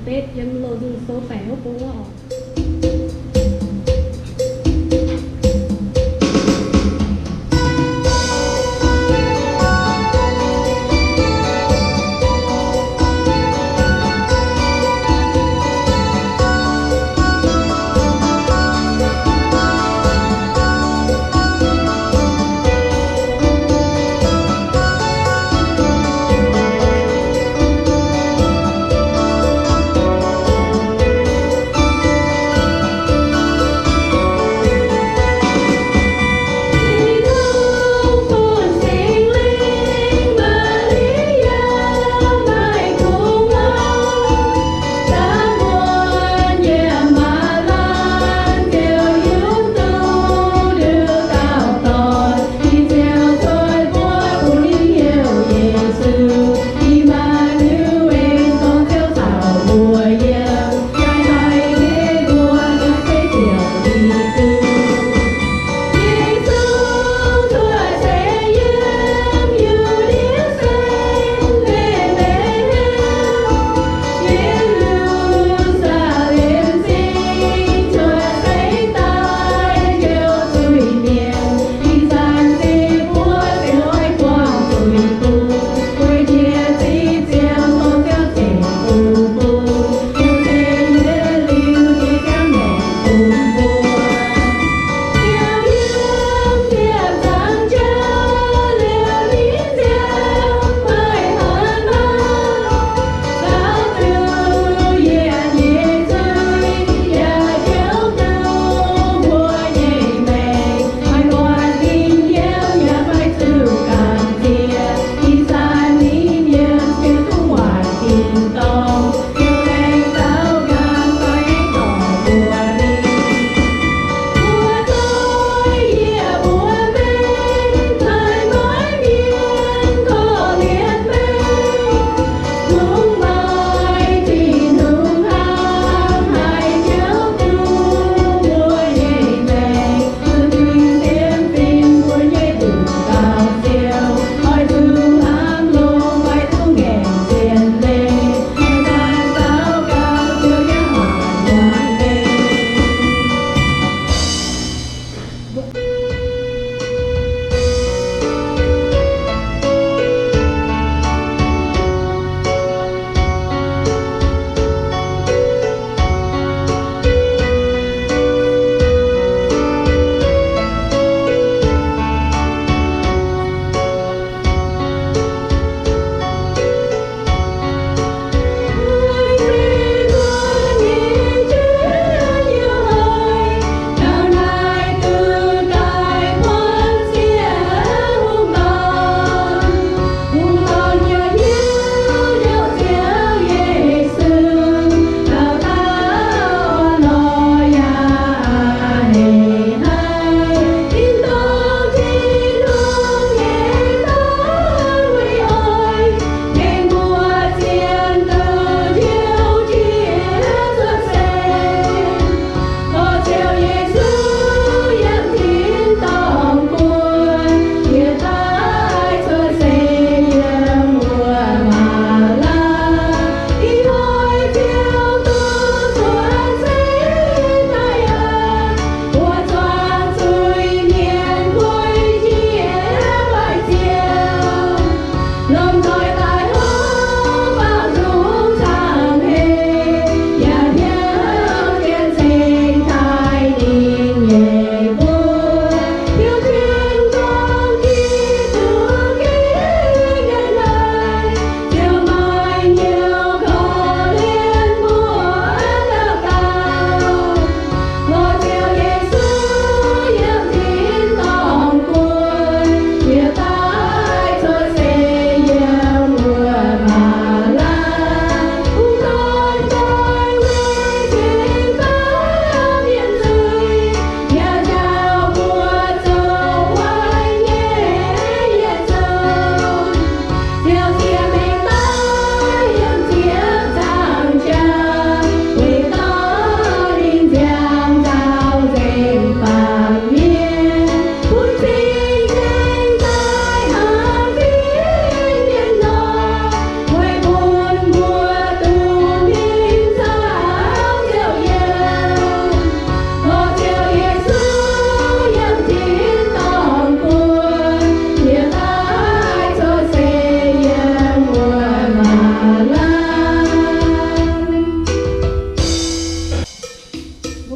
betv yiem loz-nzung sou baengc wuov bung wuov oc.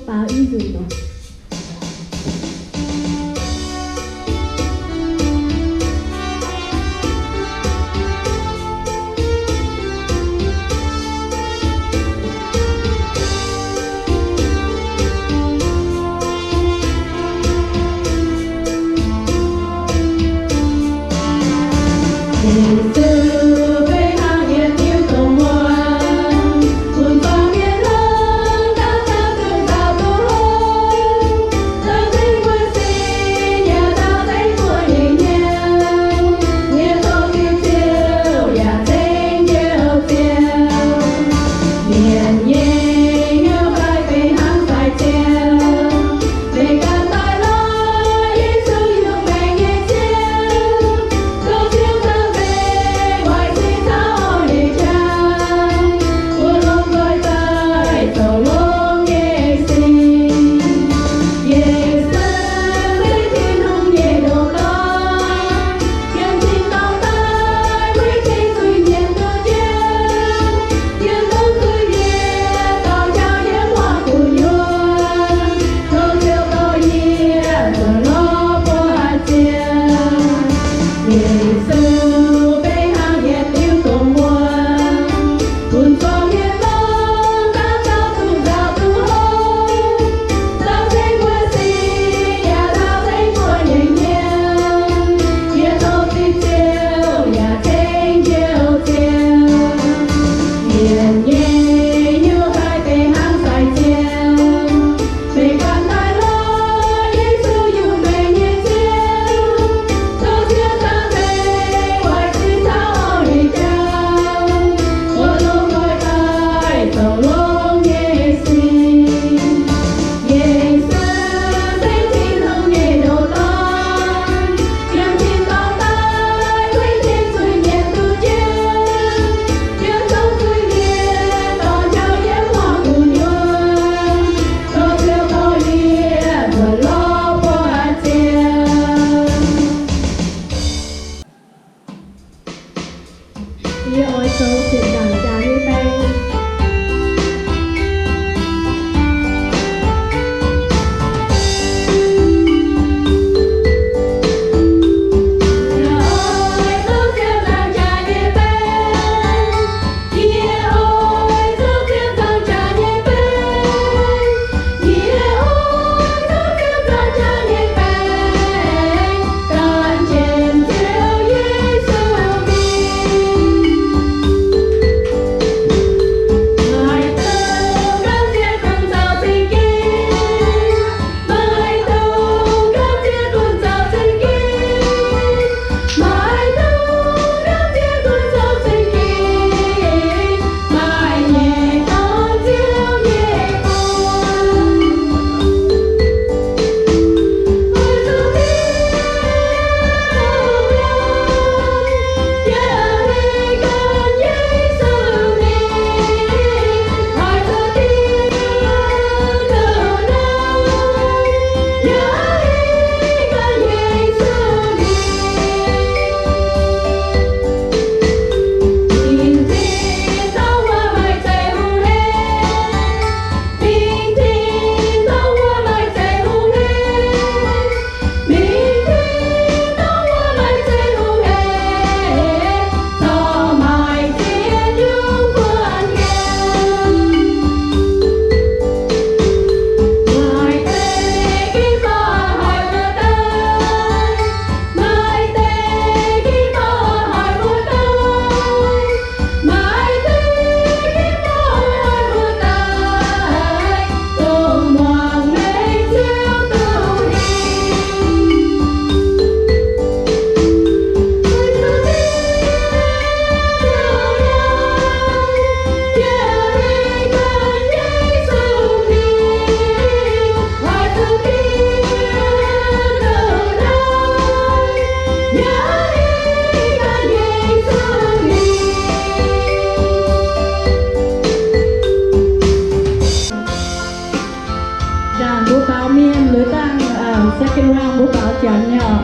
baaux i nzunc oc. Yie oix zoux ziepc nzaangc jaax nyei baeng. Ndaangc mbuo baaux mienh, liuz dangh second round mbuo baaux janx nyei oc.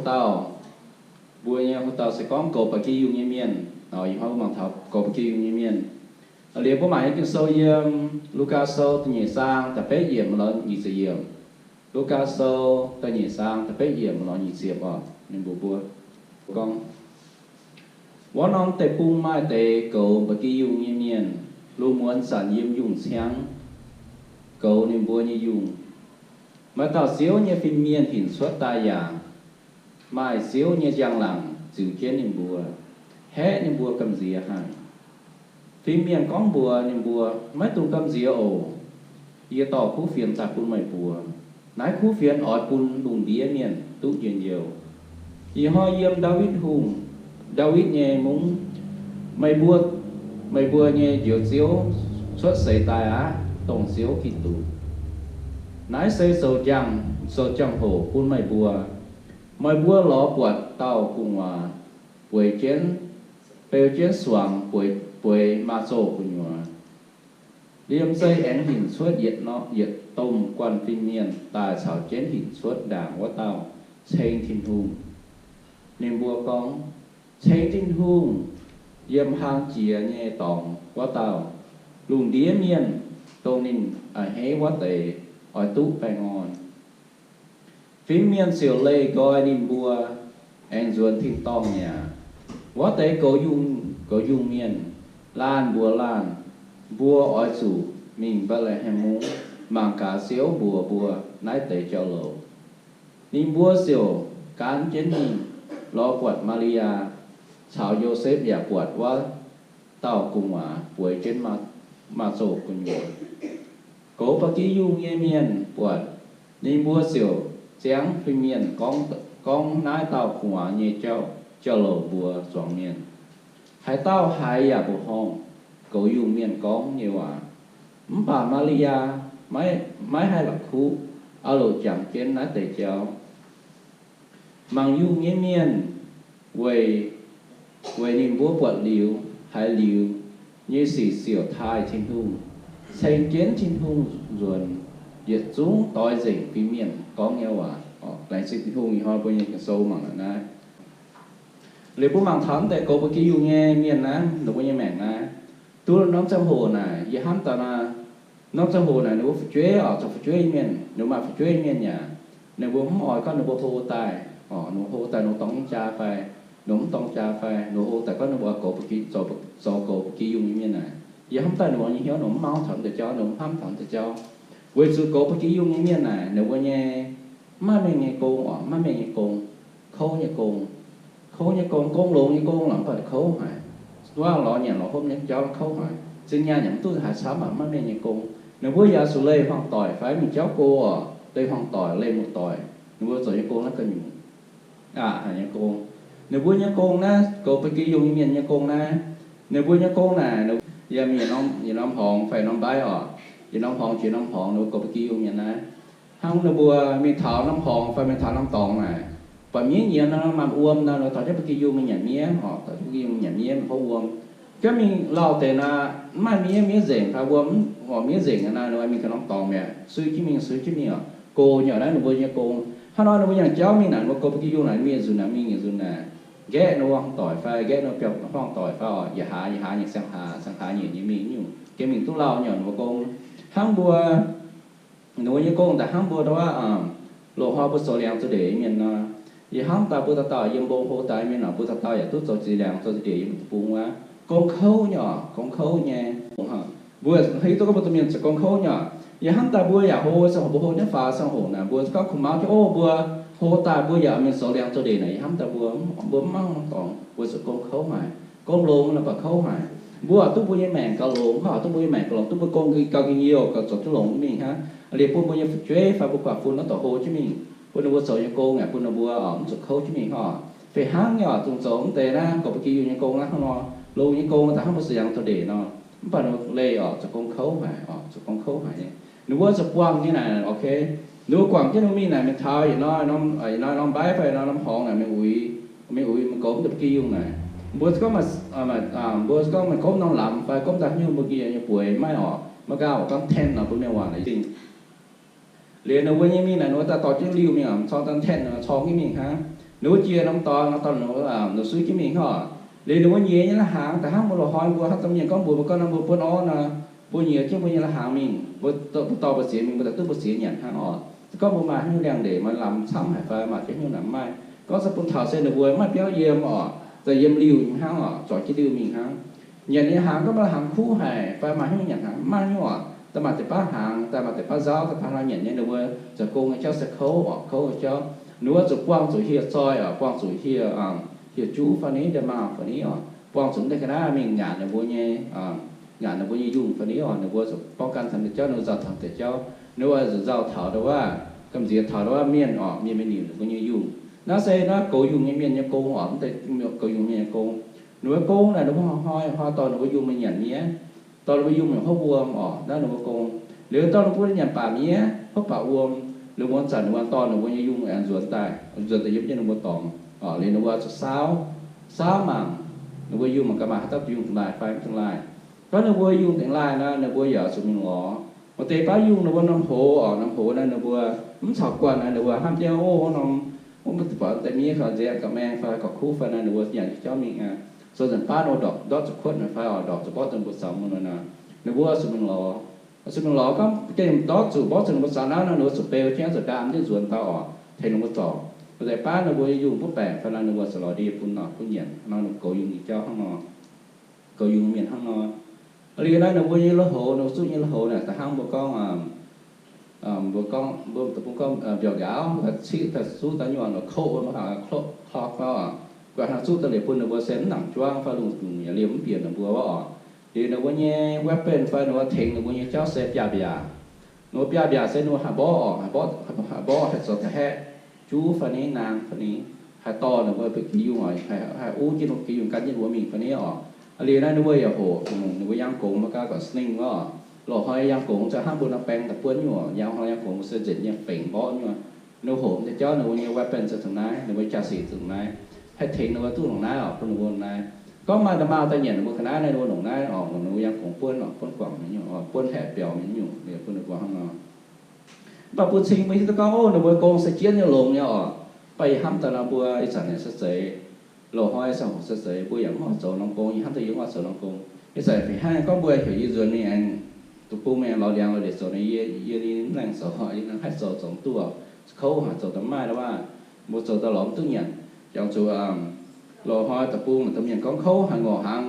dauh, mbuo nyei hoc dauh se gorngv goux ba'gi yungh nyei mienh. Ih hnoi mbuo mangc taux goux ba'gi yungh nyei mienh. Liuz mbuo mangc nyei Ging-Sou yiem Lugaa Sou da'nyeic zaang da'betv yiemc lorz nyic ziepc yiemc. Lugaa Sou da'nyeic zaang da'betv yiemc lorz nyic ziepc oc, ninh mbuox mbuo gorngv, wuov norm deic-bung maaih deix goux ba'gi yungh nyei mienh, lungh muonz zanc yiem yungh ciangv goux ninh mbuo nyei yungh. Maaih dauh Ziouv nyei fin-mienh hinc cuotv daaih yaac maaih Ziouv nyei njang-laangc ziux jienv ninh mbuo, haeqv ninh mbuo gamh nziex haic. Fin-mienh gorngv mbuox ninh mbuo, maiv dungx gamh nziex oc. Yie dorh kuv fienx daaih bun meih mbuo. Naaiv kuv fienx oix bun lungh ndiev mienh duqv njien-youh. Ih hnoi yiem Ndaawitv Hungh, Ndaawitv nyei mungv, meih mbuo, meih mbuo nyei Njoux Ziouv cuotv seix daaih aqv, dongh Ziouv Giduc. Naaiv se zoux njang, zoux jangx-hoc bun meih mbuo. Meih mbuo lorz buatc dauh gu'nguaaz bueix jienv, beu jienv suangx bueix, bueix maaz-zoh gu'nyuoz. Liemh zeih aengx hinc cuotv yietc norm, yietc domh guanh fin-mienh daaih caux jienv hinc cuotv ndaangc wuov dauh ceng Tin-Hungh. Ninh mbuo gorngv, ceng Tin-Hungh yiem hlang jiex nyei dorngx wuov dauh. Lungh ndiev mienh dongh ninh a'hneiv wuov deix oix duqv baengh orn. Fin-mienh ziouc leih nqoi ninh mbuo, aengx nzuonx tin-dorngh mi'aqv. Wuov deix goux yungh, goux yungh mienh laanh mbuox laanh, mbuo oix zuqc mingh Mbetc^le^hem Mungv mangc gaax Ziouv mbuox mbuo naaiv deix jauv-louc. Ninh mbuo ziouc gan jienv mingh lorz buatc Maa^li^yaa caux Yosepv yaac buatc wuov dauh gu'nguaaz bueix jienv maaz-zoh gu'nyuoz. Goux ba'gi yungh nyei mienh buatc, ninh mbuo ziouc ziangv fin-mienh gorngv, gorngv naaiv dauh gu'nguaaz nyei jauv, jauv-louc mbuox zuangx mienh. Haaix dauh haiz yaac mbuoqc horngh goux yungh mienh gorngv nyei waac. Mv baac Maa^li^yaa maiv, maiv haih la'kuqv, aah loc jangx jienv naaiv deix jauv. Mangc yungh nyei mienh weic, weic ninh mbuo buatc liuz, haiz liuz nyei sic ziouc taaih Tin-Hungh, ceng jienv Tin-Hungh nzuonx yietc zungv doix nzengc fin-mienh gorngv nyei waac. Laengz zingh Tin-Hungh ih hnoi mbuo nyei Ging-Sou mangc naaiv. Liuz mbuo mangc taux mv deix goux ba'gi yungh nyei mienh naaiv, ninh mbuo nyei maengc naaiv, duqv norm ziangh hoc naaic, yie hnamv daaih naaiv, norm ziangh hoc naaic ninh mbuo fu'jueiv oc, zoux fu'jueiv nyei mienh, ninh mbuo maaih fu'jueiv nyei mienh yaac, ninh mbuo mv oix gorngv ninh mbuo hlo daaih, oc, ninh mbuo hlo daaih ninh mbuo dorng jienv jaa fai, ninh mbuo mv dorng jaa fai, ninh mbuo hlo daaih gorngv ninh mbuo goux ba'gi, zoux, zoux goux ba'gi yungh nyei mienh naaic. Yie hnamv daaih ninh mbuo nyei hnyouv ninh mbuo mv hnamv taux mv deix jauv, ninh mbuo mv hnamv taux mv deix jauv. Weic zuqc goux ba'gi yungh nyei mienh naaic, ninh mbuo nyei mv maaih mengh nyei gong oc, mv maaih mengh nyei gong, kouv nyei gong. Kouv nyei gong, gong longx nyei gong lorqc, mv baac kouv haic. Wuov lorz nyanc lorz hopv nyei jauv kouv haic. Zinh nyaanh yaac mv duqv haaix camv aqv, mv maaih mengh nyei gong. Ninh mbuo yaac zuqc leih hmuangx-doic fai mingh jauv go oc, leih hmuangx-doic, leih muoz-doic. Ninh mbuo zoux nyei gong naaiv gu'nyuoz aqc haic nyei gong. Ninh mbuo nyei gong naaiv, goux ba'gi yungh nyei mienh nyei gong naaiv, ninh mbuo nyei gong naaic, yiem yietc norm, yietc norm horngz fai norm mbaiv oc, yietc norm horngz jiex norm horngz, ninh mbuo goux ba'gi yungh mienh naaiv. Hnangv ninh mbuo mingh taux norm horngz fai mingh taux norm dorngx naaic, buatc miev nyiex nor, maaih wuom nor, ninh mbuo taux jienv ba'gi yungh mingh nyanc miev oc, taux jienv ba'gi yungh mingh nyanc miev, mingh hopv wuom. Gorngv mingh lauh deix naaic, mv maaih miev, miev nzengc fai wuom, mv, miev nzengc naaic, ninh mbuo mingh taux norm dorngx mi'aqv, sui jienv mingh, sui jienv mingh oc. Gox nyei naaiv ninh mbuo nyei gong. Hnangv nor ninh mbuo yangh jauv mingh naaic, ninh mbuo goux ba'gi yungh naaic, mingh nzunc naaic, mingh nzunc naaic, nqaeqv ninh mbuo hmuangx-doic fai nqaeqv ninh mbuo biauv hmuangx-doic fai oc, yietc hlaax yietc hlaax nyei, siang-hlaax siang-hlaax nyei, nyei mingh nyungc, gengh mingh duqv lauh nyei ninh mbuo gong. Hnangv mbuo, ninh mbuo nyei gong daaih hnangv mbuo ndongc wuov, loz-hnoi mbuo zoux liangx zoux ndeic nyei mienh nor, yie hnamv daaih mbuo dauh dauh yiem mbong hlo daaih mienh oc, mbuo dauh dauh yaac duqv zoux ziex liangx zoux ziex ndeic yiem deic-bung wuov. Gong kouv nyei oc, gong kouv nyei. Mbuo hiuv duqv gorngv mbuo domh mienh zoux gong kouv nyei oc. Yie hnamv daaih mbuo yaac hlo, ziangh hoc mbuo hlo jienv faaux ziangh hoc naaic, mbuo gorngv kuh maux jienv, o, mbuo hlo daaih mbuo yaac mingh zoux liangx zoux ndeic naaic, yie hnamv daaih mbuo, mbuo mv mangc dorngx, mbuo zoux gong kouv haic. Gong longx naaic baac kouv haic. Mbuo duqv mbuo nyei maengc gauh longx, duqv mbuo nyei maengc gauh longx, duqv mbuo gong gauh gengh youh, gauh zoux duqv longx mingh hnangv. Liuz bun mbuo nyei fu'jueiv fai mbuo guangc fun wuov dorh hlo jienv mingh, bun ninh mbuo zoux nyei gong aeqv, bun ninh mbuo oc mv zuqc kouv jienv mingh oc. Fih hnangv nyei oc, zungv zoux mv deix naaiv goux ba'gi yungh nyei gong naaiv hnangv nor, longx nyei gong daaih hnangv mbuo zoux liangx zoux ndeic nor, mv baac ninh mbuo leih oc zoux gong kouv haic oc, zoux gong kouv haic nyei. Ninh mbuo zuqc buangh nyei naaic, ok. Ninh mbuo guangc jienv ninh mbuo mingh naaic, mingh taux yietc norm, yietc norm mbaiv fai yietc norm horngz naaic, mingh uix, mingh uix mingh goux mv deix ba'gi yungh naaic. Mbuo gorngv, mbuo gorngv maaih gomv norm lamz fai gomv daaih haaix nyungc mbuo gengh nyei bueix maiv oc, maiv gaav oc, gorngv tent nor mbuo mienh waac naaic zingh. Liuz ninh mbuo nyei mingh naaic, ninh mbuo daaih dorh jienv liuh mingh oc, corng daaih tent nor corng jienv mingh hnangv. Ninh mbuo jiex norm dorngx, norm dorngx ninh mbuo, ninh mbuo suiv jienv mingh hnangv oc. Liuz ninh mbuo nyiex nyei lai-hnaangx da'hnangv mbuo loz-hnoi mbuo hnangv domh mienh gorngv mbuox mbuo gorngv nor mbuo buonv orv nor, mbuo nyiex jienv mbuo nyei lai-hnaangx mingh, mbuo, mbuo dorh mbuo ziex mingh, mbuo daaih duqv mbuo ziex nyanc hnangv oc. Se gorngv mbuo maaih haaix nyungc liangx-ndeic maaih lamz camv haic fai maaih haaix nyungc naaic mv maaih, gorngv se bun taux se ninh mbuo maiv biauv yiem oc, daaih yiem liuh nyei hnangv oc, zorc jienv liuh mingh hnangv. Nyanc nyei hnaangx gorngv maaih hnaangx kuv haic fai maaih haaix nyungc nyanc hnaangx mv maaih nyungc oc, daaih maaih deix baav hnaangx, daaih maaih deix baav nzauv, daaih maaih hnaangx nyanc nyei, ninh mbuo zoux gong nyei jauv se kouv oc, kouv nyei jauv. Ninh mbuo zuqc buangh zuqc hieh zoih oc, buangh zuqc hieh, hieh juv fai ni, ndiev maauh fai ni oc, buangh zuqc mv deix ga'naaiv mingh ngaatc ninh mbuo nyei, ngaatc ninh mbuo nyei yungh fai ni oc. Ninh mbuo zuqc ป้องกัน taux deix jauv, ninh mbuo nzauh taux deix jauv, ninh mbuo zuqc nzauh taux dongh wuov, gamh nziex taux dongh wuov mienh oc, mienh mingh nimc ninh mbuo nyei yungh. Naaiv se naaiv goux yungh nyei mienh nyei gong oc, mv deix goux yungh mienh nyei gong. Ninh mbuo gong naaic ninh mbuo hnoi-hnoi hnoi dorh ninh mbuo yungh mingh nyanc miev, dorh ninh mbuo yungh mingh hopv wuom oc, naaiv ninh mbuo gong. Liuz dorh ninh mbuo nyanc baac miev, hopv baac wuom, liuz muonz zanc ninh mbuo dorh ninh mbuo nyei yungh aengx nzuonx daaih, nzuonx daaih yiem jienv ninh mbuo dorngx oc. Liuz ninh mbuo zuqc saauv, saauv mangc ninh mbuo yungh mangc gaax maaih haaix dauh yungh dingx laaih fai mv dingx laaih. Gorngv ninh mbuo yungh dingx laaih nor, ninh mbuo yaac zuqc mingh lorz. Maaih deix baav yungh ninh mbuo norm hoz oc, norm hoz naaiv ninh mbuo mv caux guanh naaiv, ninh mbuo hnamv jienv, o, norm, o, mv baac deix miev kaux nzengc gauh maeng fai gauh kuv fai naaiv, ninh mbuo nyanc jauv mingh aqv. Zoux nzengc baav ninh mbuo ndortv, ndortv zuqc kuotv naaic fai oc, ndortv zuqc mborqv zuqc ninh mbuo zaux mingh nor naaic, ninh mbuo zuqc mingh lorz. Zuqc mingh lorz gorngv gengh ndortv zuqc mborqv zuqc ninh mbuo zaux naaiv nor, ninh mbuo zuqc beu jienv zuqc ndaam jienv nzuonx daaih oc, tengx ninh mbuo zorc. Maaih deix baav ninh mbuo nyei yungh butv baengc fai naaiv, ninh mbuo zuqc lorz ndie bun oc, bun nyanc nor, ninh mbuo goux yungh nyei jauv hnangv nor, goux yungh mienh hnangv nor. Liuz naaiv ninh mbuo nyei lui-houx, ninh mbuo zuqv nyei lui-houx naaic, da'hnangv mbuo gorngv, mbuo gorngv, mbuo deic-bung gorngv mbiauz nqaaux, ciqv daaih zuqv daaih nyungc la'koqv wuov, clock, clock wuov, guangc hnangv zuqv daaih liuz bun ninh mbuo se mv nangc juangv fai lungh dungc yaac liemh mv bieqc ninh mbuo wuov oc. Liuz ninh mbuo nyei weapon fai ninh mbuo tengx ninh mbuo nyei jauv se biaav-mbiaac. Ninh mbuo biaav-mbiaac se ninh mbuo haih mborqv oc, haih mborqv, haih mborqv haih zoux da'haeqv, juv fai ni, naang fai ni, haih dorh ninh mbuo ba'gi yungh oc, haih, haih uv jienv ninh mbuo ba'gi yungh gan jienv ninh mbuo mingh fai ni oc. Liuz naaiv ninh mbuo yaac hoqc, ninh mbuo yangh gongx maiv gaax, gorqv sling wuov oc. Loz-hnoi yangh gongx ziouc hnangv mbuo norm baeng daaih buonv nyungc oc, yangh hnoi yangh gongx mbuo se nzengc nyei fengx mborqv nyungc. Ninh mbuo hoqc deix jauv ninh mbuo nyei weapon se dongh naaiv, ninh mbuo jaa-sic dongh naaiv, haih tengx ninh mbuo duqv dongh naaiv oc, bun ninh mbuo dongh naaiv. Gorngv maaih da'maauh daaih nyanc ninh mbuo ga'naaiv naaiv, ninh mbuo dongh naaiv oc, ninh mbuo yangh gongx buonv oc, buonv guangc nyei nyungc oc, buonv haeqv biaux nyei nyungc, bun ninh mbuo hnangv nor. Mv baac bun cing mbuo hiuv duqv gorngv, o, ninh mbuo gong se jienv nyei longx nyei oc. Mv baac yie hnamv daaih nor mbuo ih zanc naaic se zeiz, loz-hnoi ziangh hoc se zeiz mbuo yaac mv oix zoux norm gong, yie hnamv daaih yie mv oix zoux norm gong. Ih zanc fih hnangv gorngv mbuo heuc yie nzuonx mingh aengx deic-bung mingh lorz liangx lorz ndeic zoux nor, yie, yie ninh mv laengz zoux, yie ninh haih zoux, zoux mv duqv oc. Kouv haic, zoux daaih mv maaih daaih waac, mbuo zoux daaih lorz mv duqv nyanc. Jangx zuqc loz-hnoi deic-bung naaic domh mienh gorngv kouv haic, ngorc hnaangx,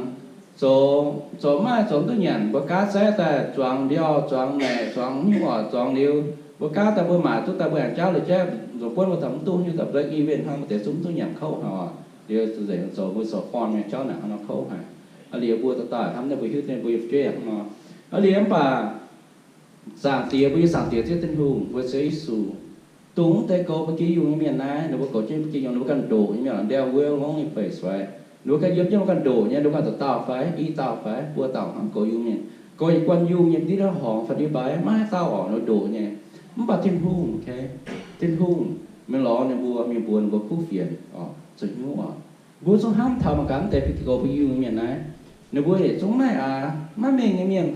zoux, zoux mv maaih, zoux mv duqv nyanc. Mbuo gaav zaeqv daaih zuangx mbiauh, zuangx maeqc, zuangx hnyouv oc, zuangx liuz mbuo gaav daaih mbuo maaic duqv daaih mbuo aengx jaauv liuz jaeqv nzuonx buonv mbuo daaih mv duqv hnyouv daaih break even hnangv, mbuo deix zungv mv duqv nyanc, kouv haic oc. Liuz nzengc zoux mbuo zoux form nyei jauv naaic hnangv nor kouv haic. Aa liuz mbuo dauh dauh hnamv naaiv mbuo hiuv duqv mbuo yiem fu'jueiv hnangv nor. Aa liuz mv baac Zaangc Diex, mbuo nyei Zaangc Diex Ziouv Tin-Hungh, mbuo Ziouv Yesu, dongh mv deix goux ba'gi yungh nyei mienh naaiv, ninh mbuo goux jienv ba'gi yungh, ninh mbuo ganh ndoqc nyei mienh, ndau wuov longx nyei feix fai, ninh mbuo ganh yiem jienv, ninh mbuo ganh ndoqc nyei, ninh mbuo ganh dauh dauh fai, i dauh fai, buo dauh hnangv goux yungh mienh, goux yietc guanh yungh nyei ndiev horngz fai ndiev mbaix, maiv haaix dauh oc, ninh mbuo ndoqc nyei. Mv baac Tin-Hungh, Tin-Hungh mingh lorz ninh mbuo, mingh mbuox ninh mbuo kuv fienx oc, zoux hnyouv oc. Mbuo zungv hnamv taux mangc gaax, mv deix goux ba'gi yungh nyei mienh naaiv, ninh mbuo yietc zungv maiv aax, maiv mengh nyei mienh,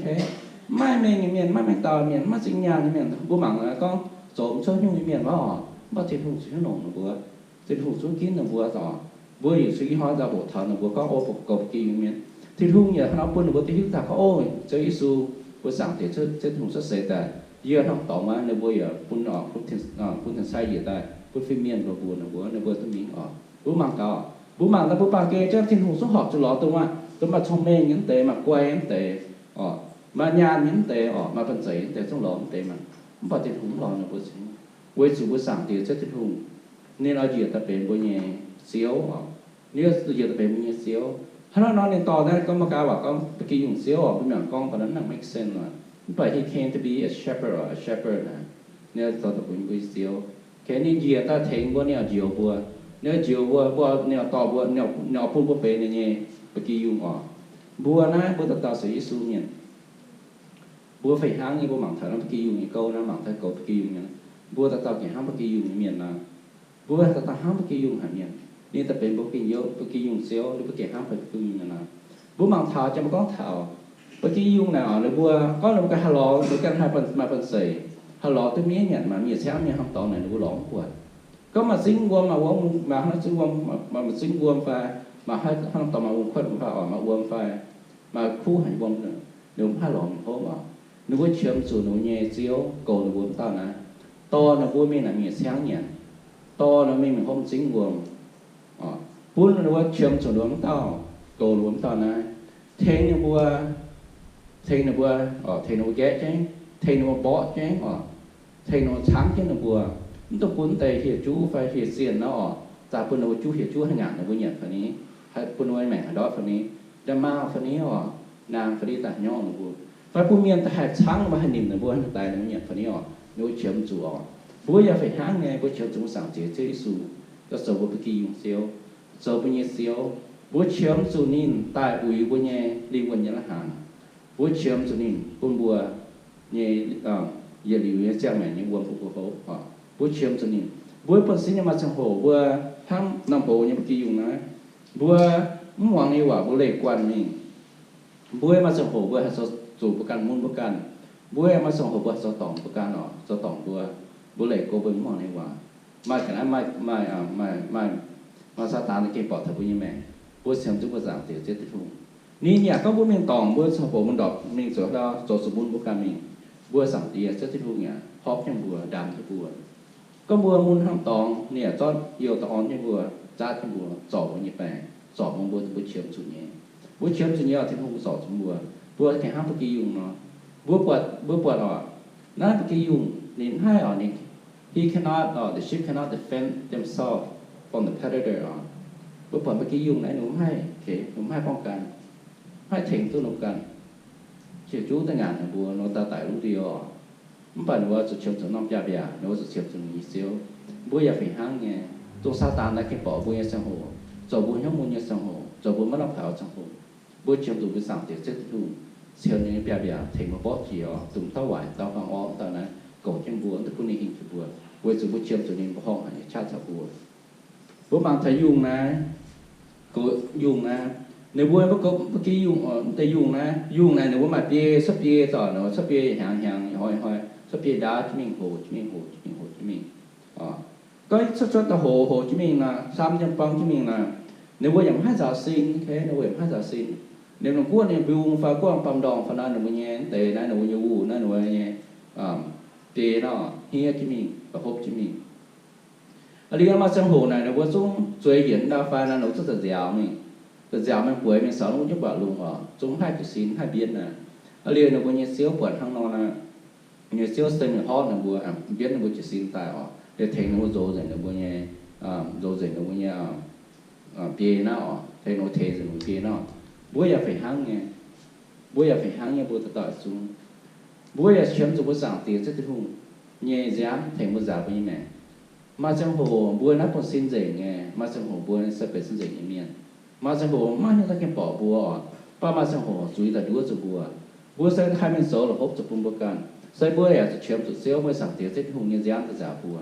maiv mengh nyei mienh, maiv mengh dauh mienh, maiv zingh nyaanh nyei mienh. Mbuo mangc gorngv zoux mv cuotv hnyouv nyei mienh wuov oc, mv baac Tin-Hungh zuqc hnyouv longc ninh mbuo. Tin-Hungh zungv ginv ninh mbuo oc. Mbuo yietc zungv ih hnoi nzauh hoqc taux ninh mbuo gorngv, o, goux ba'gi yungh mienh. Tin-Hungh yaac hnangv nor bun ninh mbuo duqv hiuv taux gorngv, o, Ziouv Yesu, mbuo Zaangc Diex Ziouv Tin-Hungh cuotv seix daaih, yie hnangv dorngx wuov, ninh mbuo yaac bun oc, bun tien-, bun tien-sai njiec daaih, bun fin-mienh mbuox mbuox ninh mbuo, ninh mbuo duqv mingh oc. Mbuo mangc gaax, mbuo mangc daaih mbuo baamh gen jienv Tin-Hungh zungv horpc zuqc lorz dongh maaih, dongh maaih cong-mengh nyei mv deix, maaih guai nyei mv deix oc, maaih nyaanh nyei mv deix oc, maaih banh zeic nyei mv deix zungv lorz mv deix maah. Mv baac Tin-Hungh mv lorz ninh mbuo cingx, weic zuqc mbuo Zaangc Diex Ziouv Tin-Hungh, ninh oix njiec daaih benx mbuo nyei Ziouv oc. Ninh oix njiec daaih benx mbuo nyei Ziouv. Hnangv naaiv nor ninh dorh naaiv gorngv maiv gaax waac gorngv ba'gi yungh Ziouv oc, mbuo mienh gorngv baac naaiv maiv make sense oc. Mv baac he came to be a shepherd oc, a shepherd naaic, ninh oix zoux daaih benx mbuo nyei Ziouv. Kengx ninh njiec daaih tengx mbuo, ninh oix njoux mbuo. Ninh oix njoux mbuo, mbuo, ninh oix dorh mbuo, ninh oix, ninh oix bun mbuo benx ninh nyei ba'gi yungh oc. Mbuo naaiv mbuo dauh dauh sienx Yesu mienh, mbuo fih hnangv nyei, mbuo mangc taux naaiv ba'gi yungh nyei gouv naaiv, mangc taux goux ba'gi yungh nyei, mbuo dauh dauh gengh hnangv ba'gi yungh nyei mienh nor. Mbuo dauh dauh hnangv ba'gi yungh haic mienh. Ninh daaih benx mbuo ba'gi yungh, ba'gi yungh Ziouv, ninh mbuo gengh hnangv ba'gi yungh mienh nor. Mbuo mangc taux, jang mbuo gorngv taux ba'gi yungh naaic oc, ninh mbuo gorngv ninh mbuo ganh haih lorz, ninh mbuo ganh haih maaih banh zeic, haih lorz duqv miev nyanc, maaih miev ciangv miev hnamv dorngx naaic ninh mbuo lorz mv buatc. Gorngv maaih zingv wuom, maaih wuom, maaih hnangv zingv wuom, maaih, maaih zingv wuom fai, maaih hnangv dorngx maaih wuom-kuotv fai, oc, maaih wuom fai, maaih kuv haic wuom, ninh mbuo mv haih lorz mingh hopv oc. Ninh mbuo qiemx zuqc ninh mbuo nyei Ziouv goux ninh mbuo wuov dauh naaiv, dorh ninh mbuo mingh naaic mingh ciangv nyanc, dorh ninh mbuo mingh, mingh hopv zingv wuom, bun ninh mbuo qiemx zuqc ninh mbuo wuov dauh goux ninh mbuo wuov dauh naaiv, tengx ninh mbuo, tengx ninh mbuo, tengx ninh mbuo nqaeqv jienv, tengx ninh mbuo mborqv jienv oc, tengx ninh mbuo camv jienv ninh mbuo. Mv dungx bun deix hieh juv fai hieh zienh nor oc, daaih bun ninh mbuo juv hieh juv haih ngaatc ninh mbuo nyanc fai ni, haih bun ninh mbuo maengc haih ndortv fai ni, nda'maauh fai ni oc, naang fai ni daaih hnyouv ninh mbuo, fai bun mienh daaih haih camv, mbuo haih nimc ninh mbuo, haih daix ninh mbuo nyanc fai ni oc. Ninh mbuo qiemx zuqc oc. Mbuo yaac fih hnangv nyei, mbuo qiemx zuqc mbuo Zaangc Diex Ziouv Yesu, daaih zoux mbuo ba'gi yungh Ziouv, zoux mbuo nyei Ziouv. Mbuo qiemx zuqc ninh daaih uix mbuo nyei lingh wuonh nyei lai-hnaangx. Mbuo qiemx zuqc ninh bun mbuo nyei, yietc liuz nyei ziangh maengc nyei wuom bun mbuo hopv oc. Mbuo qiemx zuqc ninh, mbuo buonv-sin nyei maaih ziangh hoc mbuo hnangv norm hoz nyei ba'gi yungh naaiv, mbuo mv muangx ninh nyei waac, mbuo leih guanh mingh. Mbuo maaih ziangh hoc mbuo haih zoux zuqc mbuo ganh, mun mbuo ganh. Mbuo maaih ziangh hoc mbuo haih zoux dorngc mbuo ganh oc, zoux dorngc mbuo, mbuo leih go mbuo mv muangx ninh nyei waac. Maaih ga'naaiv, maaih, maaih, maaih, maaih Saadaan naaiv gengh borqc taux mbuo nyei maengc. Mbuo qiemx zuqc mbuo Zaangc Diex Ziouv Tin-Hungh. Ninh yaac gorngv mbuo mingh dorngc, mbuo ziangh hoc mbuo ndorpc mingh zoux, zoux zuqc mun mbuo ganh mingh, mbuo Zaangc Diex Ziouv Tin-Hungh yaac horpc jienv mbuo, ndaam jienv mbuo. Gorngv mbuo mun hnangv dorngx, ninh yaac zorqv youh daaih orn jienv mbuo, zaatv jienv mbuo, zorc mbuo nyei baengc, zorc mbuo, mbuo, mbuo qiemx zuqc nyei. Mbuo qiemx zuqc nyei oc, Tin-Hungh zorc zuqc mbuo. Mbuo gengh hnangv ba'gi yungh nor, mbuo buatc, mbuo buatc oc, naaiv ba'gi yungh ninh mv haih oc, ninh, he cannot, the sheep cannot defend themselves from the predator oc. Mbuo buatc ba'gi yungh naaiv ninh mv haih, ninh mv haih ป้องกัน, mv haih tengx duqv ninh ganh. Qiemx zuqc da'ngaanc ninh mbuo nor daaih daic lungh ndiev oc. Mv baac ninh mbuo zuqc qiemx zuqc norm biaav-mbiaac, ninh mbuo zuqc qiemx zuqc ninh nyei Ziouv. Mbuo yaac fih hnangv nyei, dongh Saadaan naaiv gengh borqc mbuo nyei ziangh hoc, zoux mbuo hnyouv mun nyei ziangh hoc, zoux mbuo maiv lamh kaux ziangh hoc, mbuo qiemx zuqc mbuo Zaangc Diex Ziouv Tin-Hungh ceux ninh nyei biaav-mbiaac tengx mbuo mborqv jiex oc, dongh dauh waaic dauh hmuangx orv dauh naaiv goux jienv mbuo, mv dungx bun ninh hingh jiex mbuo, weic zuqc mbuo qiemx zuqc ninh mbuoqc horngh haic nyei qaqv caux mbuo. Mbuo mangc taux yungh naaiv, goux yungh naaiv, ninh mbuo mv goux, mv ba'gi yungh, mv deix yungh naaiv, yungh naaic ninh mbuo maaih biei, cuotv biei zorc, cuotv biei hnyangx hnyangx, hnoi hnoi, cuotv biei ndaauv jienv mingh, hoc jienv mingh, hoc jienv mingh, hoc jienv mingh. Gorngv cuotv cuotv daaih hoc, hoc jienv mingh nor, camv jienv buangv jienv mingh nor, ninh mbuo yaac mv haih nzaaux sin, ninh mbuo yaac mv haih nzaaux sin. Ninh longc guoqv ninh mbiungc fai guoqv bamv ndorngh fai naaiv ninh mbuo nyei deix naaiv, ninh mbuo nyei wuh naaiv, ninh mbuo nyei biei nor, hniev jienv mingh, hopv jienv mingh. Aa, liuz maaih ziangh hoc naaic ninh mbuo zungv zueiz yienc ndau fai naaiv, ninh mbuo zungv za'nziaaux mingh. Za'nziaaux mingh bueix mingh caux ninh mbuo nyei buatc lungh oc, zungv mv haih jiez sin, mv haih mbienv naaic. Aa, liuz ninh mbuo nyei Ziouv buatc hnangv nor naaic, ninh mbuo nyei Ziouv se mingh horpc ninh mbuo, mbienv ninh mbuo jiez sin daaih oc, liuz tengx ninh mbuo nzox nzengc ninh mbuo nyei, nzox nzengc ninh mbuo nyei biei naaiv oc, tengx ninh mbuo teix nzengc ninh mbuo biei naaiv oc. Mbuo yaac fih hnangv nyei. Mbuo yaac fih hnangv nyei, mbuo dauh dauh zungv. Mbuo yaac qiemx zuqc mbuo Zaangc Diex Ziouv Tin-Hungh nyei nziaamv tengx mbuo nzaaux mbuo nyei maengc. Maaih ziangh hoc mbuo naaiv buonv-sin nzengc nyei, maaih ziangh hoc mbuo se benx sin nzengc nyei mienh. Maaih ziangh hoc maiv hingh daaih gengh borqc mbuo oc, mv baac maaih ziangh hoc zuiz daaih nduov zuqc mbuo. Mbuo se haih mingh zoux la'hopv zuqc bun mbuo ganh. Se mbuo yaac zuqc qiemx zuqc Ziouv, mbuo Zaangc Diex Ziouv Tin-Hungh nyei nziaamv daaih nzaaux mbuo.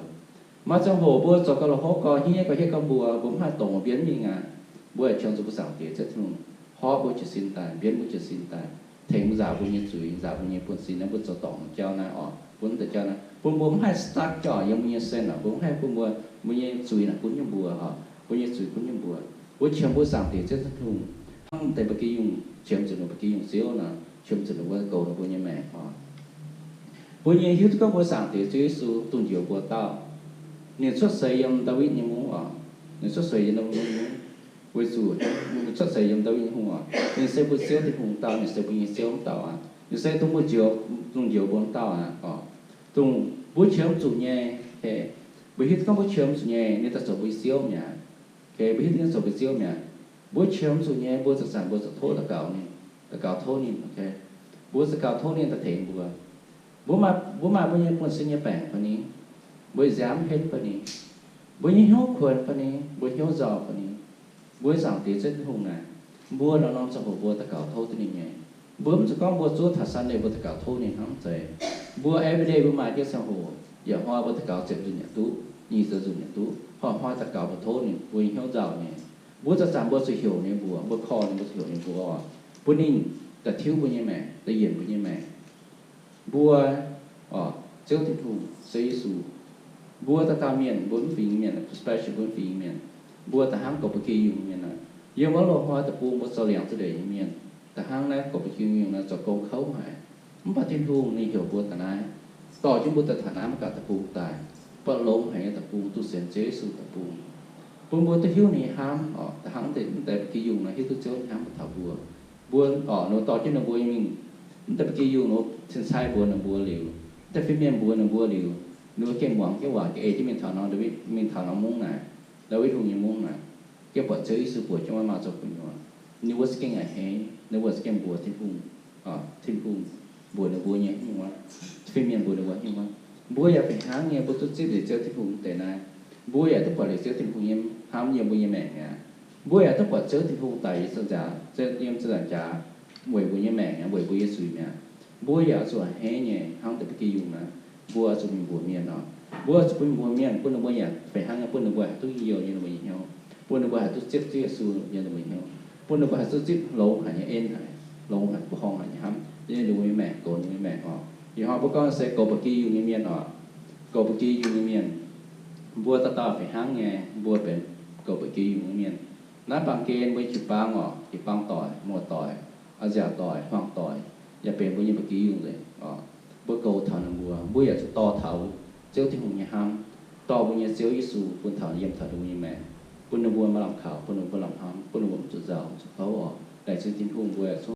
Maaih ziangh hoc mbuo zoux gau la'hopv, gau hniev, gau hietv gau mbuo, mbuo mv haih dongz mbienv mingh aqv. Mbuo yaac qiemx zuqc mbuo Zaangc Diex Ziouv Tin-Hungh horpc mbuo jiez sin daaih, mbienv mbuo jiez sin daaih, tengx mbuo nzaaux mbuo nyei zuiz, nzaaux mbuo nyei buonv-sin, naaiv mbuo zoux dorngc jauv naaiv oc, bun deix jauv naaiv bun mbuo mv haih stuck jauv yiem mbuo nyei sin oc, mbuo mv haih bun mbuo, mbuo nyei zuiz naaic gunv nyei mbuo oc, mbuo nyei zuiz gunv nyei mbuo. Mbuo qiemx mbuo Zaangc Diex Ziouv Tin-Hungh, hnangv deix ba'gi yungh qiemx zuqc ninh ba'gi yungh Ziouv nor, qiemx zuqc ninh mbuo goux ninh mbuo nyei maengc oc. Mbuo nyei hiuv duqv gorngv mbuo Zaangc Diex Ziouv Yesu dungh njoux mbuo dauh. Ninh cuotv seix yiem Ndaawitv nyei mungv oc. Ninh cuotv seix yiem Ndaawitv nyei mungv. Weic zuqc ninh cuotv seix yiem Ndaawitv nyei hungh oc. Ninh se mbuo Ziouv Tin-Hungh dauh, ninh se mbuo nyei Ziouv wuov dauh aqv. Ninh se dongh mbuo njoux, dongh njoux mbuo wuov dauh aqv oc. Dongh mbuo qiemx zuqc nyei, mbuo hiuv duqv gorngv mbuo qiemx zuqc nyei, ninh daaih zoux mbuo nyei Ziouv mi'aqv. Mbuo hiuv duqv ninh zoux mbuo Ziouv mi'aqv. Mbuo qiemx zuqc nyei, mbuo zanc-zanc mbuo zuqc tov daux gaux ninh, daux gaux tov ninh. Mbuo daux gaux tov ninh daaih tengx mbuo. Mbuo maaih, mbuo maaih mbuo nyei buonv-sin nyei baengc fai ni, mbuo nziaamv henv fai ni, mbuo nyei hnyouv kuonx fai ni, mbuo hnyouv nzauh fai ni, mbuo Zaangc Diex Ziouv Tin-Hungh naaic, mbuo norm-norm ziangh hoc mbuo daux gaux tov duqv ninh nyei. Mbuo mv zuqc gorngv mbuo zuov taux Sunday mbuo daux gaux tov ninh hnangv, mv zeiz. Mbuo everyday mbuo maaih jienv ziangh hoc, yietc hnoi mbuo daux gaux ziepc nzunc yaac duqv, nyic ziepc nzunc yaac duqv, hnoi-hnoi daux gaux mbuo tov ninh, mbuo nyei hnyouv nzauh nyei. Mbuo zanc-zanc mbuo zuqc heuc ninh mbuox, mbuo call ninh, mbuo zuqc heuc ninh mbuox oc, bun ninh daaih tiuv mbuo nyei maengc, daaih yienc mbuo nyei maengc. Mbuo, oc, Ziouv Tin-Hungh, Ziouv Yesu, Mbuo dauh dauh mienh, mbuo mv fingx mienh, especially mbuo mv fingx mienh, mbuo da'hnangv goux ba'gi yungh mienh aqv. Yiem wuov loz-hnoi deic-bung mbuo zoux liangx zuqc ndeic nyei mienh, da'hnangv naaiv goux ba'gi yungh naaiv zoux gong kouv haic. Mv baac Tin-Hungh ninh heuc mbuo daaih naaiv, dorh jienv mbuo daaih taux naaiv mv gaax deic-bung daaih, buatc longx haic nyei deic-bung, duqv sienx Ziouv Yesu deic-bung. Bun mbuo duqv hiuv ninh nyei hnamv oc, da'hnangv deix mv deix ba'gi yungh nor hiuv duqv Ziouv nyei hnamv taux mbuo. Mbuo oc, ninh mbuo dorh jienv ninh mbuo nyei mingh, mv deix ba'gi yungh ninh mbuo cien-cai mbuox ninh mbuo liuz, mv deix fin-mienh mbuox ninh mbuo liuz, ninh mbuo gengh muangx jienv waac, gengh ei jienv mingh taux norm, mingh taux norm mungv naaic, Ndaawitv Hungh nyei mungv naaic, gengh buatc Ziouv Yesu buoc jienv wuov maaz zoux gu'nyuoz. Ninh mbuo za'gengh a'hneiv, ninh mbuo za'gengh mbuox Tin-Hungh, Tin-Hungh mbuox ninh mbuo nyei nyungc wuov, fin-mienh mbuox ninh mbuo nyungc wuov. Mbuo yaac fih hnangv nyei, mbuo duqv zipv liuz Ziouv Tin-Hungh deix naaiv, mbuo yaac duqv buatc liuz Ziouv Tin-Hungh nyei hnamv yiem mbuo nyei maengc mi'aqv. Mbuo yaac duqv buatc Ziouv Tin-Hungh daic yiem ziepc nzaangc jaax weic mbuo nyei maengc mi'aqv, weic mbuo nyei zuiz mi'aqv. Mbuo yaac oix zuqc a'hneiv nyei hnangv deix ba'gi yungh naaiv, mbuo oix zuqc mingh mbuox mienh oc. Mbuo oix zuqc bun mbuox mienh, bun ninh mbuo yaac fih hnangv nyei, bun ninh mbuo haih duqv youx yiem ninh mbuo nyei hnyouv, bun ninh mbuo haih duqv zipv Ziouv Yesu yiem ninh mbuo nyei hnyouv, bun ninh mbuo haih duqv zipv longx haic nyei en haic, longx haic, mbuoqc horngh haic nyei hnamv yiem ninh mbuo nyei maengc, goux ninh mbuo nyei maengc oc. Ih hnoi mbuo gorngv se goux ba'gi yungh nyei mienh oc. Goux ba'gi yungh nyei mienh, mbuo dauh dauh fih hnangv nyei, mbuo benx goux ba'gi yungh nyei mienh. Naaiv baamh gen mbuo jiu-baang oc, jiu-baang doic, muoz-doic, a'nziaauc doic, hmuangv doic, yaac benx mbuo nyei ba'gi yungh nzengc oc. Mbuo goux taux ninh mbuo, mbuo yaac zuqc dorh taux Ziouv Tin-Hungh nyei hnamv, dorh mbuo nyei Ziouv Yesu bun taux yiem taux ninh mbuo nyei maengc, bun ninh mbuo maaih lamh kaux, bun ninh mbuo maaih lamh hnamv, bun ninh mbuo mv zuqc nzauh, mv zuqc kouv oc. Laengz zingh Tin-Hungh, mbuo yaac